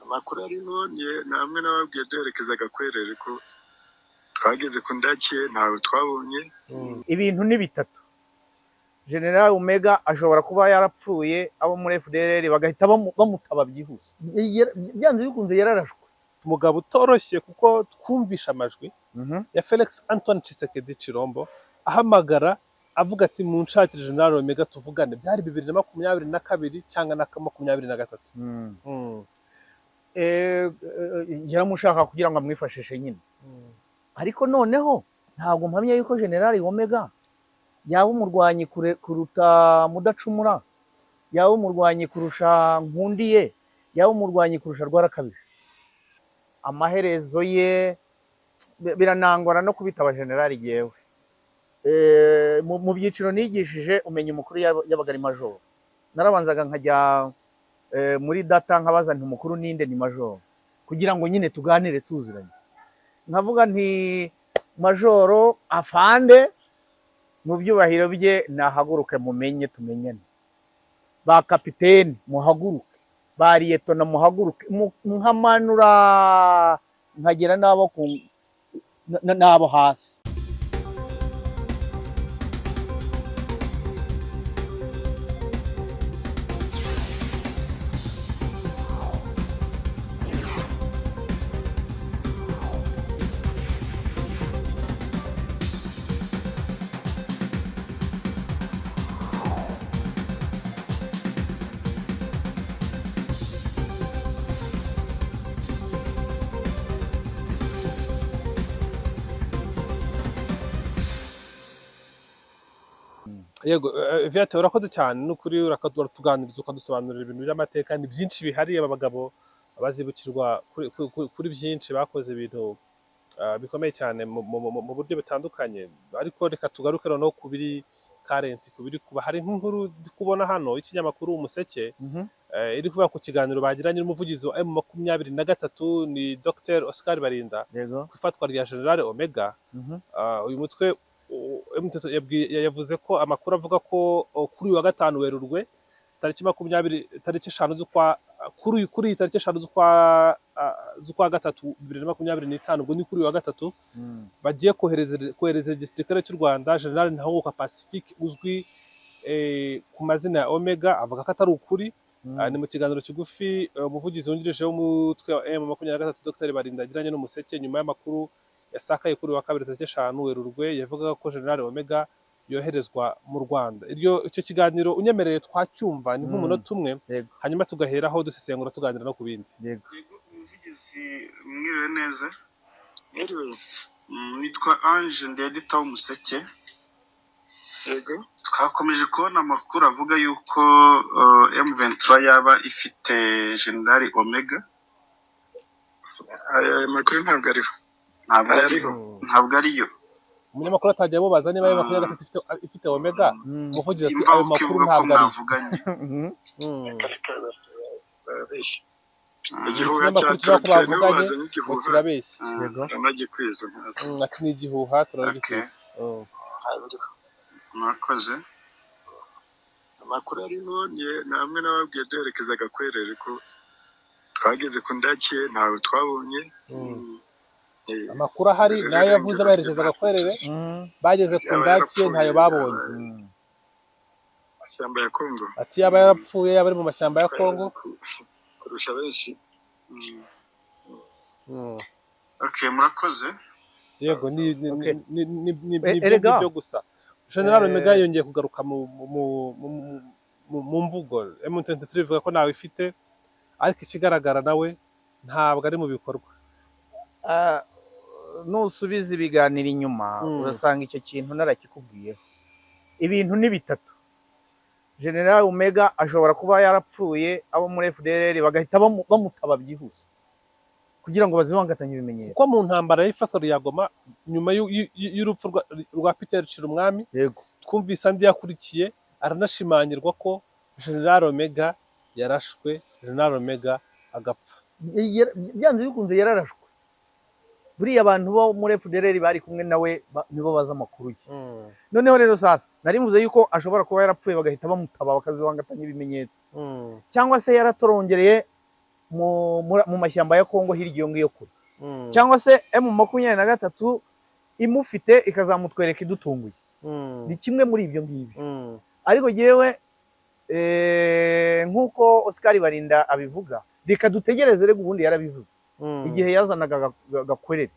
Amakuru ariho ni amwe nababwiye duherekeza Gakwerere ko twageze ku Ndake ntawe twabonye. Ibintu ni bitatu: General Omega ashobora kuba yarapfuye, abo muri FDLR bagahita bamutaba byihuse. Byanze bikunze yararashwe. Umugabo utoroshye, kuko twumvishe amajwi ya Felix Antoine Tshisekedi Chilombo ahamagara avuga ati: "Munshakire General Omega tuvugane." Byari 2022 cyangwa na 23. Yaramushaka kugira ngo amwifashishe nyine, ariko noneho ntabwo mpamya yuko General Omega yaba umurwanyi kuruta Mudacumura, yaba umurwanyi kurusha Nkundiye, yaba umurwanyi kurusha Rwarakabije. Amaherezo ye biranangora no kubita abajenerali. Yewe, mu byiciro nigishije, umenya umukuru yabaga ari majoro. Narabanzaga nkajya muri data nkabaza nti: "Umukuru ninde?" "Ni majoro." Kugira ngo nyine tuganire tuziranye, nkavuga nti: "Majoro afande mu byubahiro bye nahaguruke mumenye, tumenyane. Ba kapiteni muhaguruke, ba liyetona muhaguruke." Nkamanura nkagera n'abo n'abo hasi. Yego, Viateur, urakoze cyane n'ukuri, uratuganiriza ukadusobanurira ibintu by'amateka. Ni byinshi bihari. Aba bagabo bazibukirwa kuri byinshi bakoze, ibintu bikomeye cyane mu buryo butandukanye. Ariko reka tugaruke noneho ku biri current, ku biri kuba. Hari nk'inkuru ndi kubona hano y'ikinyamakuru Umuseke, iri kuvuga ku kiganiro bagiranye n'umuvugizi wa M23, ni Dr Oscar Barinda, ku ifatwa rya General Omega. Uyu mutwe M23 yavuze ko amakuru avuga ko kuri uyu wa gatanu Werurwe tariki 20, tariki 5 z'ukwa, kuri iyi tariki 5 z'ukwa gatatu 2025, ubwo ni kuri uyu wa gatatu, bagiye kohereza igisirikare cy'u Rwanda General Ntahunguka Pacifique uzwi ku mazina ya Omega. Avuga ko atari ukuri. Ni mu kiganiro kigufi umuvugizi wungirije w'umutwe wa M23 Dr Barinda yagiranye n'Umuseke nyuma y'amakuru yasakaye kuri uyu wa kabiri tariki 5 Werurwe, yavugaga ko General Omega yoherezwa mu Rwanda. Icyo kiganiro unyemereye twacyumva, ni nk'umunota umwe, hanyuma tugaheraho dusesengura, tuganira no ku bindi. Yego. Yego, umuvugizi, mwiriwe neza? Mwiriwe. Nitwa Ange, ndi editor w'Umuseke. Yego. Twakomeje kubona amakuru avuga yuko M23 yaba ifite General Omega. Aya makuru ntabwo ariho. Ntabwo ari Ariho. Ntabwo ariyo. Umunyamakuru atangiye amubaza niba M23 ifite Omega, umuvugizi ati: Imvaho "Ayo makuru ivuga ko ntabwo ariyo." mwavuganye. Reka, barabeshya. Igihuha Ikinyamakuru kivuga ko cyaturutse nibo bavuganye bazanye ngo igihuha. kirabeshya. Baranagikwiza ntabwo. Ati: "Ni igihuha, turabigikwiza." Ntabwo ariho. Murakoze. Amakuru ariho ni amwe nababwiye duherekeza Gakwerere ko twageze ku Ndake ntawe twabonye. Amakuru ahari nayo yavuze baherekeza Gakwerere, bageze ku Yaba Ndake yarapfuye, ntayo babonye. Amashyamba ya Kongo. Ati yaba yarapfuye, yaba ari mu mashyamba ya Kongo. Twayazi kurusha benshi. Okay, murakoze. Yego, ni ni ibyo Erega. ngibyo gusa. General Omega yongeye kugaruka mu mvugo. M23 ivuga ko ntawe ifite, ariko ikigaragara nawe ntabwo ari mu bikorwa. Nusubiza ibiganiro inyuma, urasanga icyo kintu narakikubwiyeho. Ibintu ni bitatu: General Omega ashobora kuba yarapfuye, abo muri FDLR bagahita bamutaba byihuse kugira ngo bazibangatanye ibimenyetso. Kuko mu ntambara y'ifatwa rya Goma nyuma y'urupfu rwa Peter Cirumwami, twumvise andi yakurikiye aranashimangirwa ko General Omega yarashwe, General Omega agapfa. Byanze bikunze yararashwe. Buriya abantu bo muri FDLR bari kumwe nawe nibo bazi amakuru ye. Noneho rero sasa nari mvuze yuko ashobora kuba yarapfuye, bagahita bamutaba bakazibangatanya ibimenyetso, cyangwa se yaratorongereye. mu mashyamba ya Kongo hirya iyo ngiyo kure, cyangwa se M23 imufite ikazamutwereka idutunguye. Ni kimwe muri ibyo ngibyo. Ariko jyewe, nk'uko Oscar Barinda abivuga, reka dutegereze. Rega ubundi yarabivuze igihe yazanaga Gakwerere,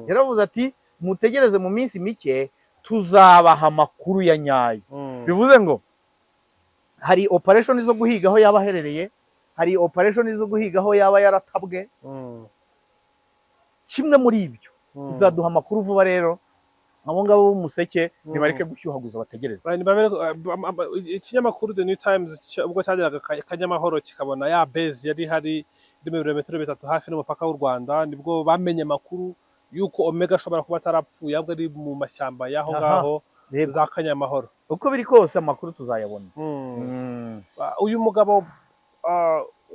yaravuze ati: "Mutegereze, mu minsi mike tuzabaha amakuru ya nyayo." Bivuze ngo hari operation zo guhiga aho yaba aherereye, hari operation zo guhiga aho yaba yaratabwe. Kimwe muri ibyo izaduha amakuru vuba. Rero abo ngabo b'Umuseke nibareke gushyuhaguza, bategereze. Ikinyamakuru The New Times ubwo cyageraga Kanyamahoro kikabona ya base yari ihari iri mu birometero 3 hafi n'umupaka w'u Rwanda, nibwo bamenye amakuru y'uko Omega ashobora kuba atarapfuye, ahubwo ari mu mashyamba y'aho ngaho za Kanyamahoro. Uko biri kose amakuru tuzayabona. Uyu mugabo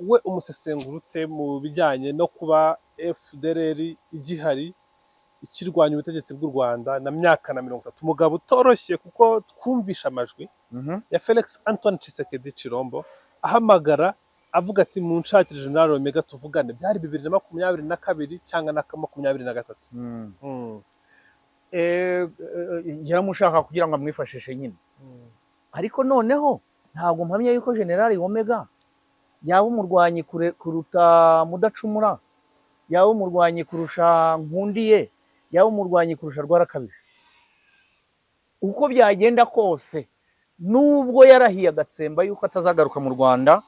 we umusesengura ute mu bijyanye no kuba FDLR igihari, ikirwanya ubutegetsi bw'u Rwanda na myaka na 30? Umugabo utoroshye, kuko twumvisha amajwi ya Felix Antoine Tshisekedi Chilombo ahamagara avuga ati: "Munshakire General Omega tuvugane." Byari 2022 cyangwa na 23. Yaramushaka kugira ngo amwifashishe nyine. Ariko noneho ntabwo mpamya yuko General Omega yaba umurwanyi kuruta Mudacumura, yaba umurwanyi kurusha Nkundiye, yaba umurwanyi kurusha Rwarakabije. Uko byagenda kose, nubwo yarahiye agatsemba yuko atazagaruka mu Rwanda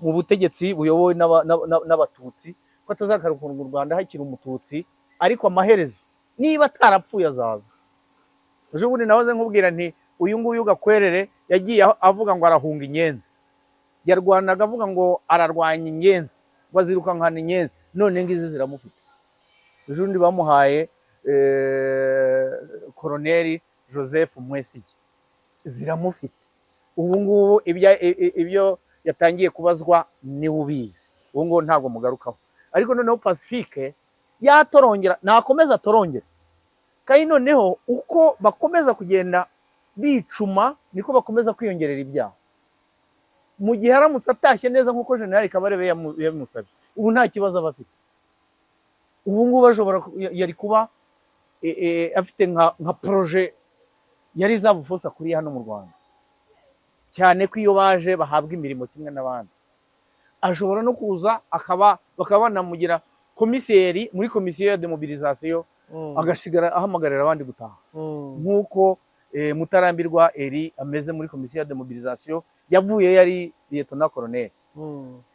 mu butegetsi buyobowe n'Abatutsi, ko atazagaruka mu Rwanda hakiri Umututsi, ariko amaherezo niba atarapfuye azaza. Ejo bundi nahoze nkubwira nti uyu nguyu Gakwerere yagiye avuga ngo arahunga inyenzi, yarwanaga avuga ngo ararwanya inyenzi, ngo azirukankana inyenzi, none ngizi ziramufite. Ejo bundi bamuhaye Koroneri Joseph Mwesige, ziramufite. Ubu ngubu ibyo yatangiye kubazwa niwe ubizi, ubu ngubu ntabwo mugarukaho. Ariko noneho Pacifique yatorongera, nakomeza atorongera. Kandi noneho uko bakomeza kugenda bicuma niko bakomeza kwiyongerera ibyaha. Mu gihe aramutse atashye neza nk'uko General Kabarebe yabimusabye, ubu nta kibazo aba afite. Ubu ngubu ashobora yari kuba afite nka projet ya reserve force akuriye hano mu Rwanda, cyane ko iyo baje bahabwa imirimo kimwe n'abandi. Ashobora no kuza akaba bakaba banamugira komiseri muri komisiyo ya demobilisation, agasigara ahamagarira abandi gutaha, nk'uko Mutarambirwa Eri ameze muri komisiyo ya demobilisation, yavuye yari lieutenant colonel.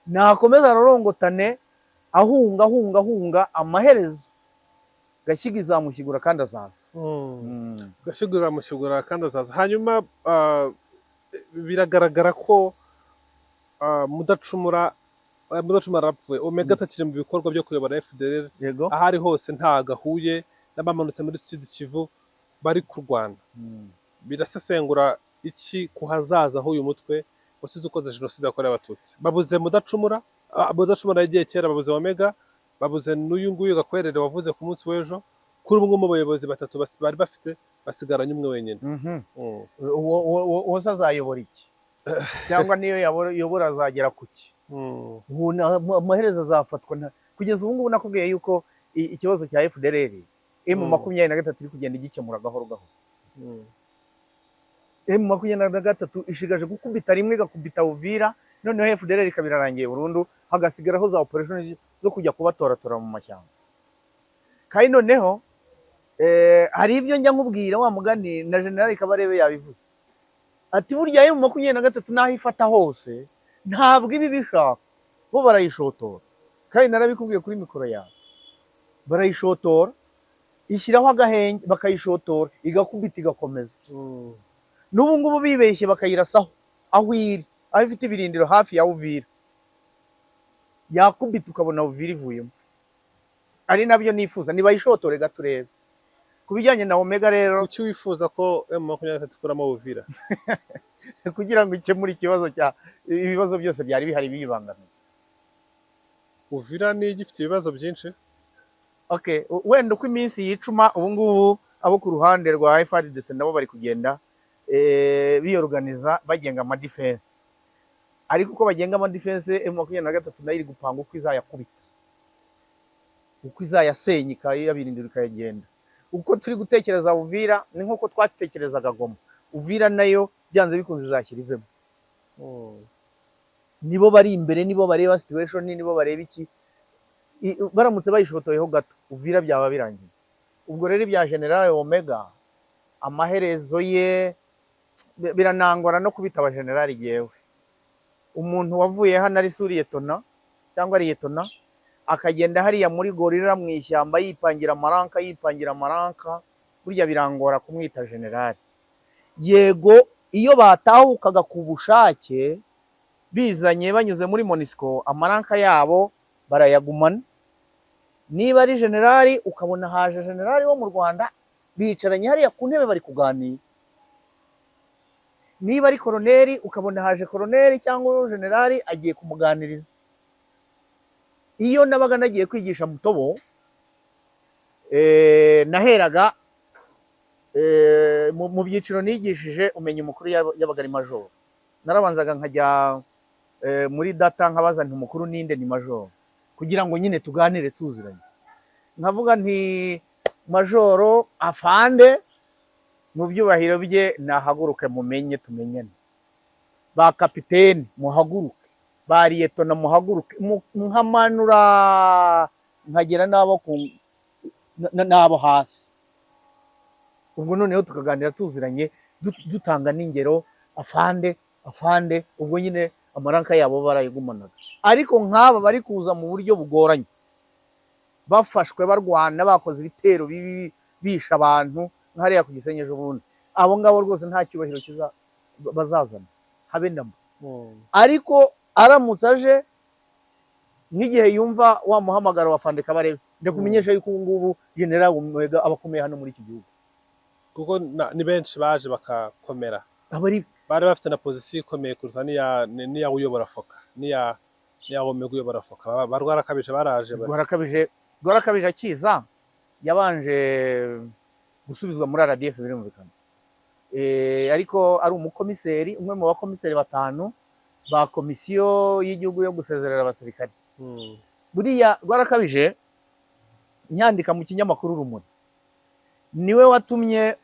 Nakomeza arorongotane, ahunga, ahunga, ahunga, amaherezo Gashyiga izamushyigura kandi azaza. Gashyiga izamushyigura kandi azaza. Hanyuma biragaragara ko Mudacumura arapfuye, Omega atakiri mu bikorwa byo kuyobora FDLR. Aho ari hose ntago ahuye n'abamanutse muri Sud Kivu bari kurwana. Birasesengura iki ku hazaza h'uyu mutwe wasize ukoze jenoside yakorewe Abatutsi? Babuze Mudacumura, Mudacumura yagiye kera, babuze Omega, babuze n'uyu nguyu Gakwerere wavuze ku munsi w'ejo. Kuri ubu ngubu mu bayobozi batatu bari bafite, basigaranye umwe wenyine. Uwo se azayobora iki? Cyangwa niyo yobora azagera ku ki? Ubu amaherezo azafatwa. Kugeza ubu ngubu nakubwiye yuko ikibazo cya FDLR, M 23 iri kugenda igikemura gahoro gahoro. M23 ishigaje gukubita rimwe, igakubita Uvira, noneho FDLR ikaba irarangiye burundu, hagasigaraho za operation zo kujya kubatoratora mu mashyamba. Kandi noneho hari ibyo njya nkubwira, wa mugani na General Kabarebe yabivuze ati: "Burya M23 n'aho ifata hose ntabwo iba ibishaka, bo barayishotora." Kandi narabikubwiye kuri mikoro yawe, barayishotora, ishyiraho agahenge, bakayishotora, igakubita, igakomeza. N'ubu ngubu bibeshye bakayirasaho aho iri, aho ifite ibirindiro hafi ya Uvira, yakubita ukabona Uvira ivuyemo. Ari nabyo nifuza, nibayishotore gato urebe. Ku bijyanye na Omega rero, Kuki wifuza ko M23 ikuramo Uvira? Kugira ngo ikemure ikibazo cya ibibazo byose byari bihari biyibangamiye. Uvira niyo igifite ibibazo byinshi. Okay, wenda uko iminsi yicuma, ubu ngubu abo ku ruhande rwa FARDC nabo bari kugenda biyorganiza, bagenga ama defense. Ariko uko bagenga ama defense, M23 nayo iri gupanga uko izayakubita, uko izayasenya, ikayabirindira, ikayagenda. Uko turi gutekereza Uvira ni nk'uko twatekerezaga Goma. Uvira nayo byanze bikunze izashyira ivemo. Nibo bari imbere, nibo bareba situation, nibo bareba iki. Baramutse bayishotoyeho gato Uvira, byaba birangiye. Ubwo rero ibya General Omega, amaherezo ye biranangora no kubita abajenerali. Yewe, umuntu wavuye hano ari sous-lieutenant cyangwa lieutenant, akagenda hariya muri gorilla mu ishyamba yipangira amaranka, yipangira amaranka, burya birangora kumwita generali. Yego, iyo batahukaga ku bushake bizanye banyuze muri MONUSCO, amaranka yabo barayagumana. Niba ari generali, ukabona haje generali wo mu Rwanda, bicaranye hariya ku ntebe bari kuganira. Niba ari koroneri, ukabona haje koroneri cyangwa generali agiye kumuganiriza. Iyo nabaga nagiye kwigisha Mutobo, naheraga mu byiciro nigishije, umenya umukuru yabaga ari majoro. Narabanzaga nkajya muri data, nkabaza nti: "Umukuru ninde?" "Ni majoro." Kugira ngo nyine tuganire tuziranye, nkavuga nti: "Majoro afande mu byubahiro bye nahaguruke mumenye, tumenyane. Ba kapiteni muhaguruke, ba lieutenant muhaguruke." Nkamanura nkagera n'abo ku n'abo hasi. Ubwo noneho tukaganira tuziranye, dutanga n'ingero: "Afande, afande." Ubwo nyine amaranka yabo barayigumanaga. Ariko nk'aba bari kuza mu buryo bugoranye, bafashwe barwana, bakoze ibitero bibi, bisha abantu nk'hariya ku Gisenyi ejo bundi, abo ngabo rwose nta cyubahiro bazazana habe namba. Ariko aramutse aje nk'igihe yumva wa muhamagaro wa afande Kabarebe, ndakumenyesha yuko ubu ngubu General Omega aba akomeye hano muri iki gihugu. Kuko ni benshi baje bakakomera. Aba ari Bari bafite na position ikomeye kuruta n'iya uyobora FOCA, n'iya Omega uyobora FOCA. Ba Rwarakabije baraje Rwarakabije akiza yabanje gusubizwa muri RDF, birumvikana. Ariko ari umukomiseri, umwe mu bakomiseri batanu ba Komisiyo y'Igihugu yo gusezerera abasirikare. Buriya Rwarakabije, nyandika mu kinyamakuru Rumuri, niwe watumye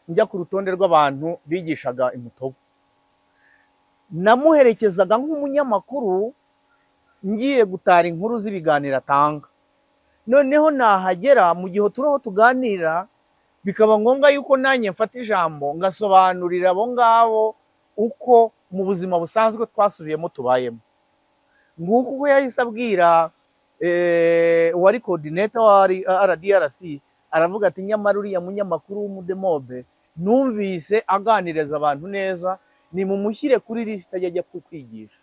njya ku rutonde rw'abantu bigishaga imutobo. Namuherekezaga nk'umunyamakuru ngiye gutara inkuru z'ibiganiro atanga. Noneho nahagera mu gihe turiho tuganira, bikaba ngombwa yuko nanjye mfata ijambo ngasobanurira abo ngabo uko mu buzima busanzwe twasubiyemo tubayemo. Nguko uko yahise abwira uwari coordinator wa RDRC, aravuga ati: "Nyamara uriya munyamakuru w'umudemobe numvise aganiriza abantu neza, nimumushyire kuri lisite ajya kwigisha."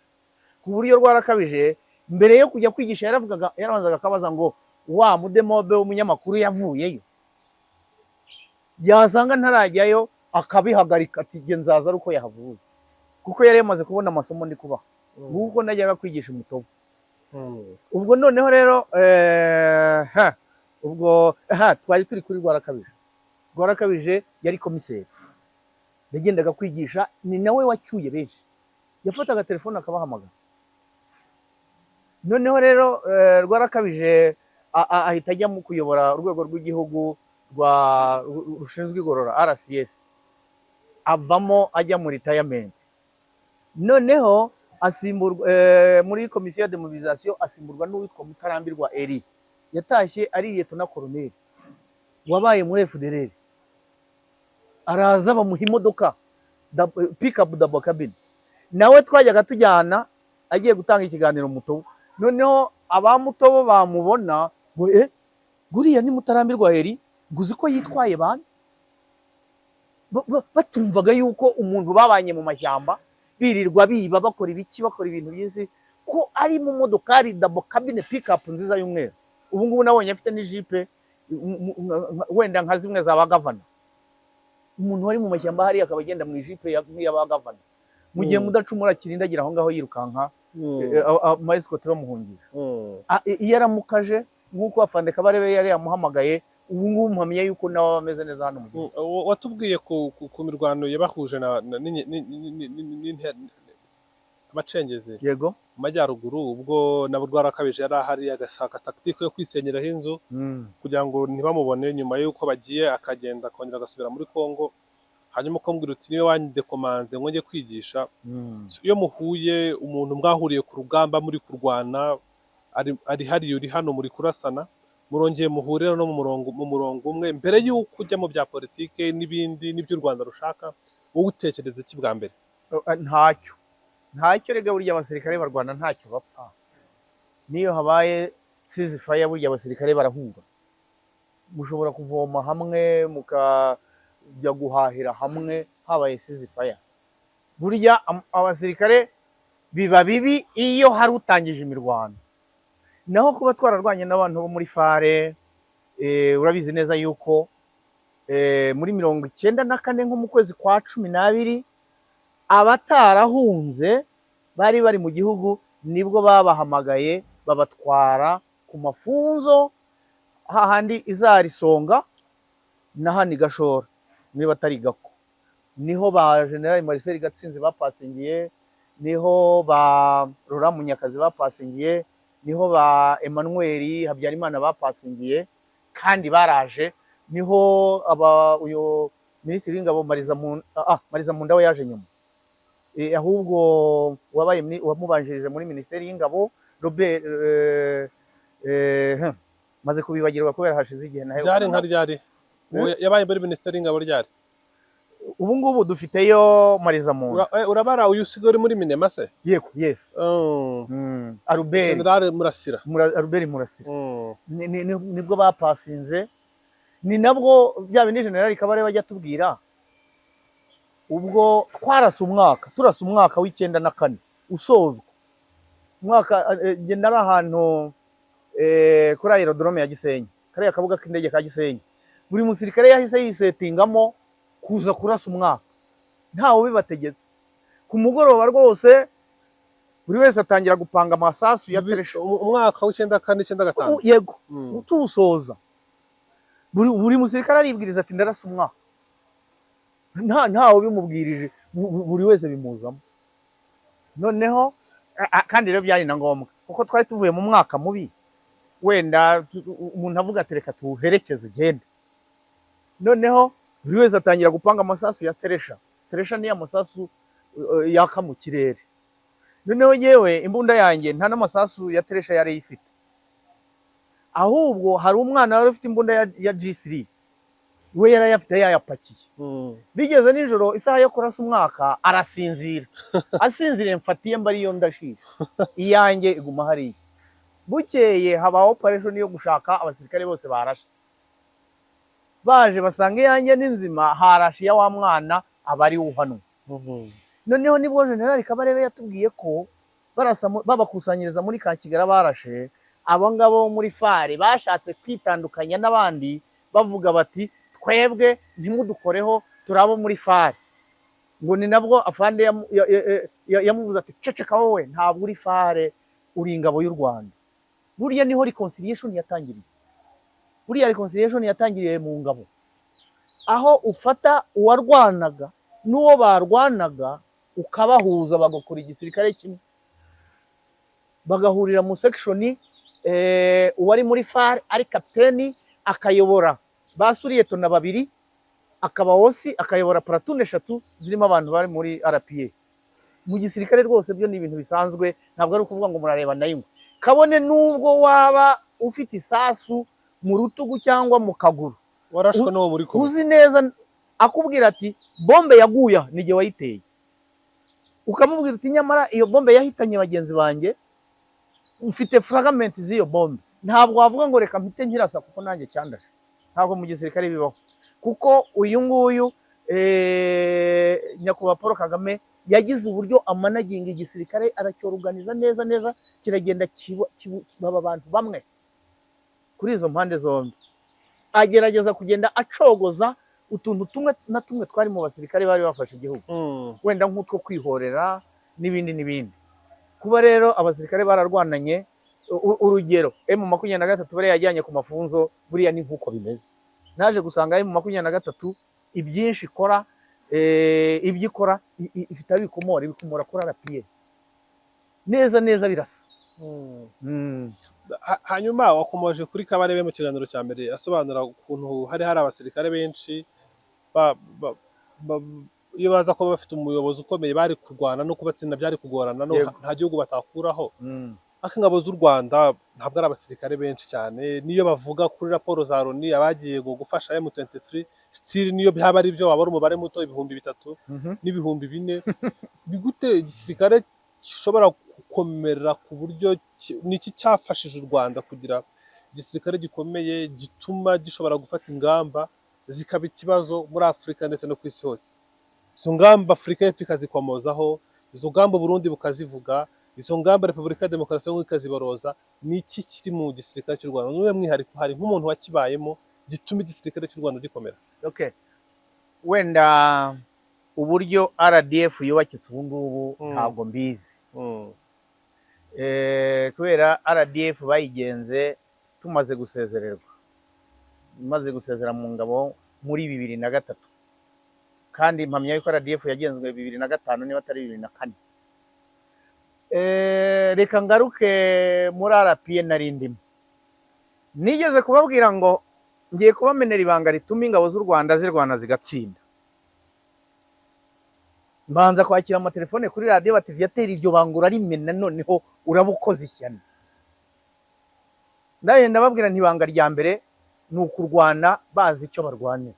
Ku buryo Rwarakabije mbere yo kujya kwigisha yaravugaga, yarabanzaga akabaza ngo: "Wa mudemobe w'umunyamakuru yavuyeyo?" Yasanga ntarajyayo akabihagarika, ati: "Jye nzaza ari uko yahavuye," kuko yari yamaze kubona amasomo ndi kubaha. Nguko najyaga kwigisha umutobo. Ubwo noneho rero ha, ubwo ha, twari turi kuri Rwarakabije. Rwarakabije yari komiseri, yagendaga kwigisha, ni nawe wacyuye benshi, yafataga telefone akabahamagara. Noneho rero Rwarakabije ahita ajya mu kuyobora urwego rw'igihugu rushinzwe igorora, RCS, avamo ajya muri retirement. Noneho asimburwa muri komisiyo ya demobilisation, asimburwa n'uwitwa Mutarambirwa Eri, yatashye ari lieutenant colonel wabaye muri FDLR. Araza bamuha imodoka pick-up double cabin, nawe twajyaga tujyana agiye gutanga ikiganiro Mutobo. Noneho abamutobo bamubona ngo: "Guriya ni Mutarambirwa Eri, ngo uzi ko yitwaye bana?" Batumvaga yuko umuntu babanye mu mashyamba, birirwa biba, bakora ibiki, bakora ibintu byinshi, ko ari mu modokari double cabin pick-up nziza y'umweru. Ubu ngubu nabonye afite n'ijipe wenda nka zimwe za ba gavana. Umuntu wari mu mashyamba hariya akaba agenda mu ijipe nk'iy'aba gavana, mu gihe Mudacumura kirindagira aho ngaho yirukanka, ama escorte bamuhungisha. Iyo aramukaje nk'uko afande Kabarebe yari yamuhamagaye, ubu ngubu mpamya yuko nawe aba ameze neza hano mu gihugu. Watubwiye ku mirwano yabahuje na Abacengezi Yego. mu majyaruguru, ubwo na Rwarakabije yari ahari, agashaka tactique yo kwisenyeraho inzu kugira ngo ntibamubone nyuma y'uko bagiye, akagenda akongera agasubira muri Congo. Hanyuma ukambwira uti niwe wandekomanze ngo njye kwigisha. Iyo muhuye, umuntu mwahuriye ku rugamba muri kurwana, ari hariya, uri hano, muri kurasana, murongeye muhurira no mu murongo umwe, mbere y'uko ujya mu bya politike n'ibindi n'ibyo u Rwanda rushaka, wowe utekereza iki bwa mbere? Ntacyo, ntacyo. Rega burya abasirikare barwana ntacyo bapfa. Niyo habaye ceasefire, burya abasirikare barahura, mushobora kuvoma hamwe, mukajya guhahira hamwe habaye ceasefire. Burya abasirikare biba bibi iyo hari utangije imirwano. Naho kuba twararwanye n'abantu bo muri FAR, urabizi neza yuko muri 94, nko mu kwezi kwa 12, abatarahunze bari bari mu gihugu, nibwo babahamagaye babatwara ku mafunzo hahandi izarisonga na hano i Gashora, niba atari Gako. Niho ba General Marcel Gatsinzi bapasingiye, niho ba Laurent Munyakazi bapasingiye, niho ba Emmanuel Habyarimana bapasingiye, kandi baraje. Niho aba uyu minisitiri w'ingabo Marizamunda we yaje nyuma. Ahubwo wabaye wamubanjirije muri minisiteri y'ingabo, Robert, maze kubibagirwa kubera hashize igihe nawe. Byari nka ryari? Uwo yabaye muri minisiteri y'ingabo ryari? Ubu ngubu dufiteyo Marizamunda. Urabara uyu usigaye uri muri MINEMA se? Yego, yes. Albert. General Murasira. Albert Murasira. Nibwo bapasinze, ni nabwo bya bindi General Kabarebe ajya atubwira. Ubwo twarasa umwaka, turasa umwaka w'94 usozwa umwaka, njye nari ahantu kuri aérodrome ya Gisenyi, kariya kabuga k'indege ka Gisenyi. Buri musirikare yahise yisetingamo kuza kurasa umwaka, ntawe ubibategetse. Ku mugoroba rwose buri wese atangira gupanga amasasu ya teresha. Umwaka w'94, 95? Yego. Tuwusoza, buri musirikare aribwiriza ati ndarasa umwaka, ntawe ubimubwirije, buri wese bimuzamo. Noneho kandi rero byari na ngombwa kuko twari tuvuye mu mwaka mubi, wenda umuntu avuga ati reka tuwuherekeze ugende. Noneho buri wese atangira gupanga amasasu ya teresha. Teresha niyo amasasu yaka mu kirere. Noneho yewe imbunda yanjye nta n'amasasu ya teresha yari ifite, ahubwo hari umwana wari ufite imbunda ya G3, we yari ayafite yayapakiye. Bigeze nijoro, isaha yo kurasa umwaka, arasinzira. Asinziriye mfatiye mba ariyo ndashisha, iyanjye iguma hariya. Bukeye habaho operation yo gushaka abasirikare bose barashe. Baje basanga iyanjye ni nzima, harashe iya wa mwana, aba ari we uhanwa. Noneho nibwo General Kabarebe yatubwiye ko barasa babakusanyiriza muri ka Kigali barashe, abo ngabo bo muri FAR bashatse kwitandukanya n'abandi, bavuga bati twebwe ntimudukoreho, turi abo muri FAR. Ngo ni nabwo afande yamuvuze ati ceceka wowe, ntabwo uri FAR, uri ingabo y'u Rwanda. Buriya niho reconciliation yatangiriye. Buriya reconciliation yatangiriye mu ngabo, aho ufata uwarwanaga n'uwo barwanaga ukabahuza, bagakora igisirikare kimwe, bagahurira mu section, uwari muri FAR ari kapiteni akayobora ba sous-lieutenant babiri, akaba OC akayobora platoon eshatu zirimo abantu bari muri RPA. Mu gisirikare rwose byo ni ibintu bisanzwe, ntabwo ari ukuvuga ngo murareba nayo, kabone nubwo waba ufite isasu mu rutugu cyangwa mu kaguru. Warashwe n'uwo muri kumwe. Uzi neza akubwira ati bombe yaguye aha, ni jye wayiteye, ukamubwira uti nyamara iyo bombe yahitanye bagenzi banjye, mfite fragment z'iyo bombe. Ntabwo wavuga ngo reka mpite nkirasa kuko nanjye cyandashe. Ntabwo mu gisirikare bibaho, kuko uyu nguyu nyakubahwa Paul Kagame yagize uburyo amanaginga igisirikare, aracyoruganiza neza neza, kiragenda baba abantu bamwe kuri izo mpande zombi. Agerageza kugenda acogoza utuntu tumwe na tumwe twari mu basirikare bari bafashe igihugu, wenda nk'utwo kwihorera n'ibindi n'ibindi. Kuba rero abasirikare bararwananye, urugero M23 bariya yajyanye ku mafunzo, buriya ni nk'uko bimeze. Naje gusanga M23 ibyinshi ikora, ibyo ikora ifite aho ibikomora, ibikomora kuri RPA. Neza neza birasa. Hanyuma wakomoje kuri Kabarebe mu kiganiro cya mbere, asobanura ukuntu hari abasirikare benshi iyo baza kuba bafite umuyobozi ukomeye bari kurwana no kubatsinda byari kugorana, no nta gihugu batakuraho. Ariko ingabo z'u Rwanda ntabwo ari abasirikare benshi cyane. Niyo bavuga kuri raporo za Loni abagiye gufasha M23, still niyo byaba ari byo, waba ari umubare muto, 3000 n'4000. Ni gute igisirikare gishobora gukomera ku buryo niki cyafashije u Rwanda kugira igisirikare gikomeye gituma gishobora gufata ingamba zikaba ikibazo muri Afurika ndetse no ku isi hose? Izo ngamba Afurika y'Epfo ikazikomozaho, izo ngamba Burundi bukazivuga, izo ngamba Repubulika ya Demokarasi ya Kongo ikaziboroza. Ni iki kiri mu gisirikare cy'u Rwanda? Niwe mwihariko hari nk'umuntu wakibayemo gituma igisirikare cy'u Rwanda gikomera? Okay, wenda uburyo RDF yubakitse ubu ngubu ntabwo mbizi. Kubera RDF bayigenze tumaze gusezererwa, maze gusezera mu ngabo muri 2003, kandi mpamya yuko RDF yagenzwe 2005, niba atari 2004. Reka ngaruke muri RPA nari ndimo. Nigeze kubabwira ngo ngiye kubamenera ibanga rituma ingabo z'u Rwanda zirwana zigatsinda. Mbanza kwakira amatelefone kuri radiyo bati: "Viateur, iryo banga urarimena, noneho uraba ukoze ishyano." Ndagenda ndababwira nti ibanga rya mbere ni ukurwana bazi icyo barwanira,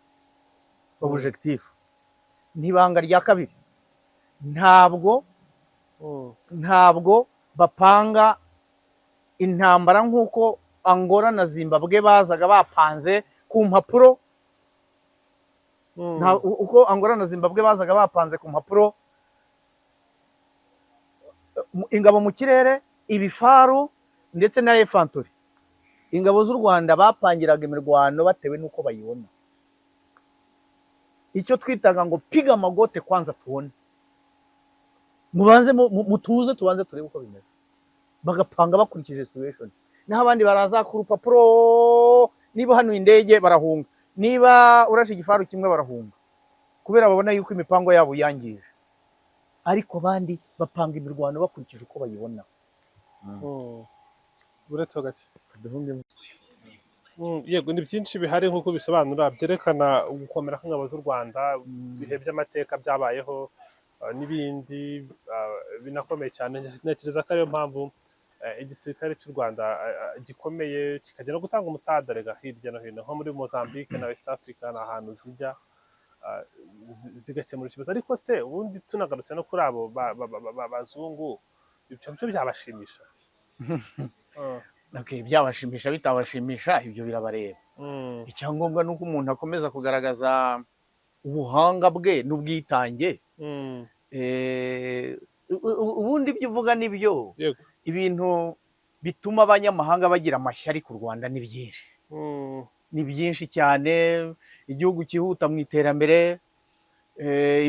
objectif. Ntibanga rya kabiri, ntabwo ntabwo bapanga intambara nk'uko Angola na Zimbabwe bazaga bapanze ku mpapuro. Uko Angola na Zimbabwe bazaga bapanze ku mpapuro, ingabo mu kirere, ibifaru ndetse na infantry. Ingabo z'u Rwanda bapangiraga imirwano batewe n'uko bayibona, icyo twitaga ngo piga magote kwanza tubone, mubanze mutuze, tubanze turebe uko bimeze. Bagapanga bakurikije situation. Naho abandi baraza ku rupapuro, niba hanuye indege barahunga, niba urashe igifaru kimwe barahunga, kubera babona yuko imipango yabo yangije. Ariko abandi bapanga imirwano bakurikije uko bayibona. Uretse ho gake. Yego, ni byinshi bihari nk'uko bisobanura byerekana gukomera kw'ingabo z'u Rwanda, ibihe by'amateka byabayeho, n'ibindi binakomeye cyane. Ntekereza ko ariyo mpamvu igisirikare cy'u Rwanda gikomeye, kikajya no gutanga umusada rega hirya no hino, nko muri Mozambique na West Africa, ni ahantu zijya zigakemura ikibazo. Ariko se ubundi tunagarutse no kuri abo bazungu, ibyo byo byabashimisha? Okay, byabashimisha bitabashimisha, ibyo birabareba. Icyangombwa ni uko umuntu akomeza kugaragaza ubuhanga bwe n'ubwitange. Ubundi ibyo uvuga ni byo. Ibintu bituma abanyamahanga bagira amashyari ku Rwanda ni byinshi, ni byinshi cyane. Igihugu cyihuta mu iterambere,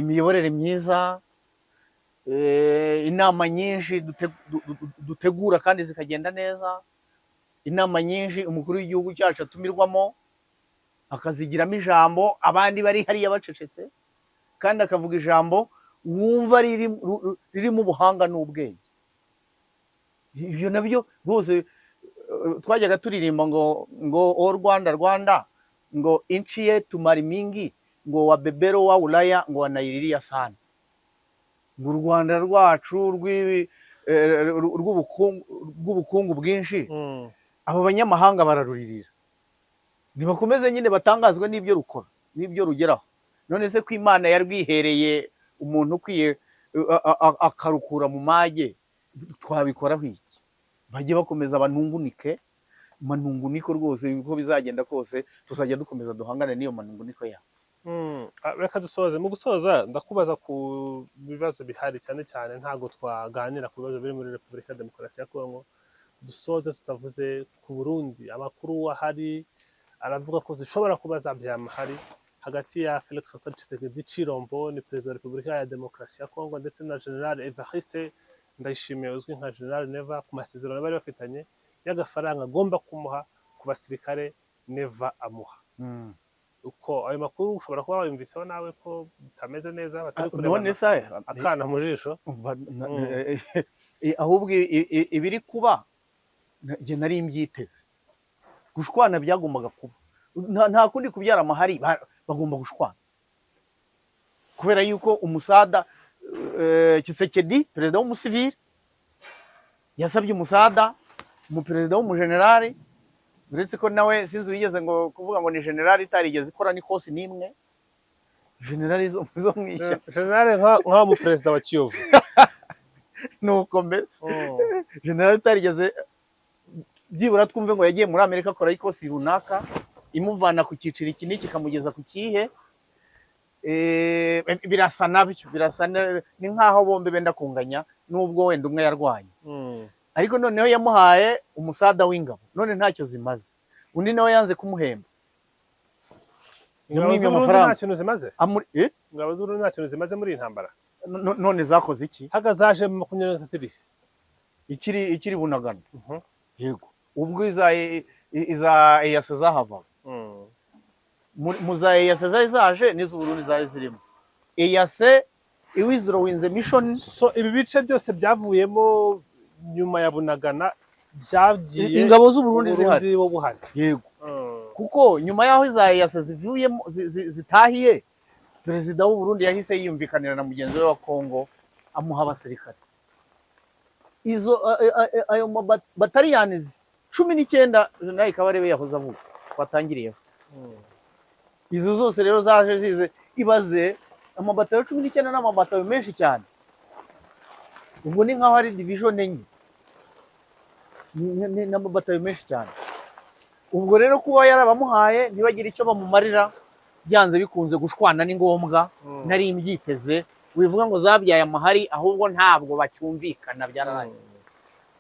imiyoborere myiza, inama nyinshi dutegura kandi zikagenda neza, inama nyinshi umukuru w'igihugu cyacu atumirwamo akazigiramo ijambo, abandi bari hariya bacecetse, kandi akavuga ijambo wumva ririmo ubuhanga n'ubwenge. Ibyo nabyo rwose, twajyaga turirimba ngo o Rwanda, Rwanda, ngo nchi yetu mali mingi, ngo wabebero wa Ulaya ngo wanaililia sana, ngo u Rwanda rwacu rw'ubukungu bwinshi. Abo banyamahanga bararuririra. Nibakomeze nyine batangazwe n'ibyo rukora n'ibyo rugeraho. None se ko Imana yarwihereye umuntu ukwiye akarukura mu mage, twabikoraho iki? Bajye bakomeza banungunike manunguniko rwose. Uko bizagenda kose tuzajya dukomeza duhangane n'iyo manunguniko yabo. Reka dusoze. Mu gusoza ndakubaza ku bibazo bihari cyane cyane. Ntabwo twaganira ku bibazo biri muri Repubulika ya Demokarasi ya Kongo dusoze tutavuze ku Burundi. Amakuru ahari aravuga ko zishobora kuba zabyara amahari hagati ya Felix Antoine Tshisekedi Tshilombo, ni perezida wa Repubulika ya Demokarasi ya Kongo, ndetse na General Evariste Ndayishimiye uzwi nka General Neva, ku masezerano bari bafitanye y'agafaranga agomba kumuha ku basirikare Neva amuha. Uko ayo makuru ushobora kuba wayumviseho nawe ko bitameze neza, batari None kurebana se akana mu jisho. Umva, Ahubwo ibiri kuba njye nari mbyiteze. Gushwana byagombaga kuba, nta kundi kubyara amahari, bagomba gushwana kubera yuko umusada, Tshisekedi perezida w'umusivili yasabye umusada umuperezida w'umujenerali, uretse ko nawe sinzi wigeze ngo kuvuga ngo ni generali itarigeze ikora n'ikosi n'imwe, generali zo mu ishyamba. Generale nka mu perezida wa Kiyovu. Nuko mbese generali utarigeze byibura twumve ngo yagiye muri Amerika akora ikosi runaka imuvana ku cyiciro iki n'iki ikamugeza ku kihe. Birasa nabyo, birasa ni nk'aho bombi benda kunganya, nubwo wenda umwe yarwanye. Ariko noneho yamuhaye umusada w'ingabo, none ntacyo zimaze. Undi nawe yanze kumuhemba. Ingabo Yamwimye z'Uburundi amafaranga. nta kintu zimaze. Ingabo z'Uburundi nta kintu zimaze muri iyi ntambara. None zakoze iki? Haga zaje mu 23 iri. Ikiri Bunagana. Yego, ubwo iza EAC zahavaga, mu za EAC zari zaje n'iz'Uburundi zari zirimo, EAC iwithdrawinze mission. So ibi bice byose byavuyemo nyuma ya Bunagana byagiye Ingabo z'Uburundi zihari. Uburundi bo buhari. Yego. Kuko nyuma y'aho iza EAC zivuyemo, zitahiye, perezida w'u Burundi yahise yiyumvikanira na mugenzi we wa Congo, amuha abasirikare izo ayo bataliyanizi 19 Jenerali Kabarebe yahoze avuga watangiriyeho. Izo zose rero zaje zize, ibaze amabatayo 19 n'amabatayo menshi cyane, ubwo ni nk'aho ari division enye. Ni n'amabatayo menshi cyane. Ubwo rero kuba yarabamuhaye ntibagire icyo bamumarira, byanze bikunze gushwana ni ngombwa. Nari mbyiteze. Wivuga ngo zabyaye amahari, ahubwo ntabwo bacyumvikana, byararangiye.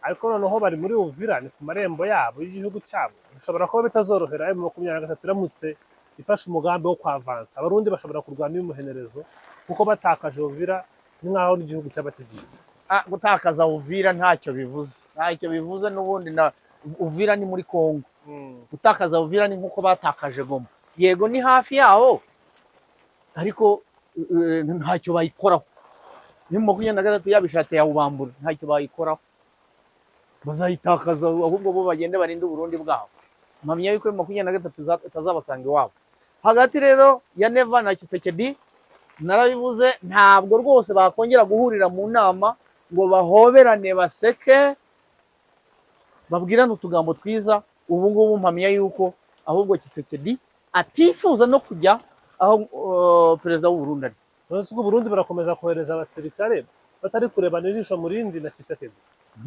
Ariko noneho bari muri Uvira, ni ku marembo yabo y'igihugu cyabo. Bishobora kuba bitazorohera M23 iramutse ifashe umugambi wo kwavansa. Abarundi bashobora kurwana n'umuhenerezo, kuko batakaje Uvira ni nk'aho n'igihugu cyaba kigiye. Ah, gutakaza Uvira ntacyo bivuze, ntacyo bivuze. N'ubundi na Uvira ni muri Kongo. Gutakaza Uvira ni nk'uko batakaje Goma. Yego, ni hafi yaho, ariko ntacyo bayikoraho. Ni 23 yabishatse yawubambura, ntacyo bayikoraho, bazayitakaza. Ahubwo bo bagende barinde Uburundi bwabo. Mpamya yuko 23 itazabasanga iwabo. Hagati rero ya Neva na Tshisekedi, narabivuze, ntabwo rwose bakongera guhurira mu nama ngo bahoberane, baseke, babwirane utugambo twiza. Ubu ngubu mpamya yuko ahubwo Tshisekedi atifuza no kujya aho perezida w'u Burundi ari. None se ubwo Burundi barakomeza kohereza abasirikare batari kurebana ijisho mu rindi na Tshisekedi?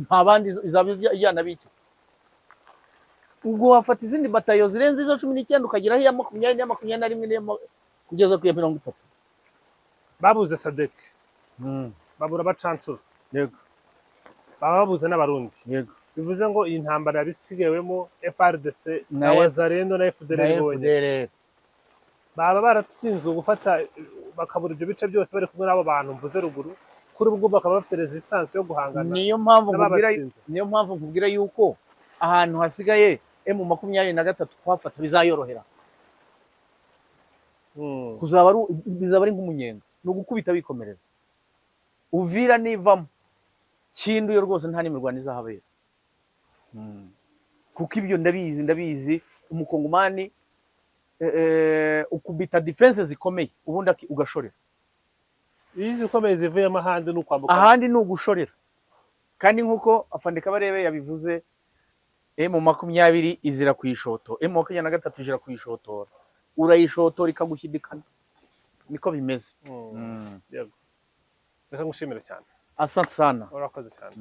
Nta bandi izaba ijyana bikize. Ubwo wafata izindi batayo zirenze izo 19, ukageraho iya 20 n'iya 21 kugeza ku ya 30. Babuze SADC, babura abacancuro, baba babuze n'Abarundi. Bivuze ngo iyi ntambara yabisigawemo FARDC na Wazalendo na na FDLR bonyine. FDLR. Baba baratsinzwe gufata bakabura ibyo bice byose bari kumwe n'abo bantu mvuze ruguru, kuri ubwo bakaba bafite resistance yo guhangana Niyo mpamvu nkubwira, n'ababatsinze. niyo mpamvu nkubwira yuko ahantu hasigaye M23 kuhafata bizayorohera. Kuzaba ari, bizaba ari nk'umunyenga, ni ugukubita bikomereza. Uvira nivamo, Kindu yo rwose nta n'imirwano izahabera, kuko ibyo ndabizi, ndabizi. Umukongomani ukubita defense zikomeye, ubundi ugashorera. Iyo izikomeye zivuyemo, ahandi ni ukwambuka. Ahandi ni ugushorera. Kandi nk'uko afande Kabarebe yabivuze, M20 izira kuyishoto, M23 izira kuyishotora, urayishotora ikagushyidikana, niko bimeze. Yego, reka ngushimire cyane. Asante sana. Urakoze cyane.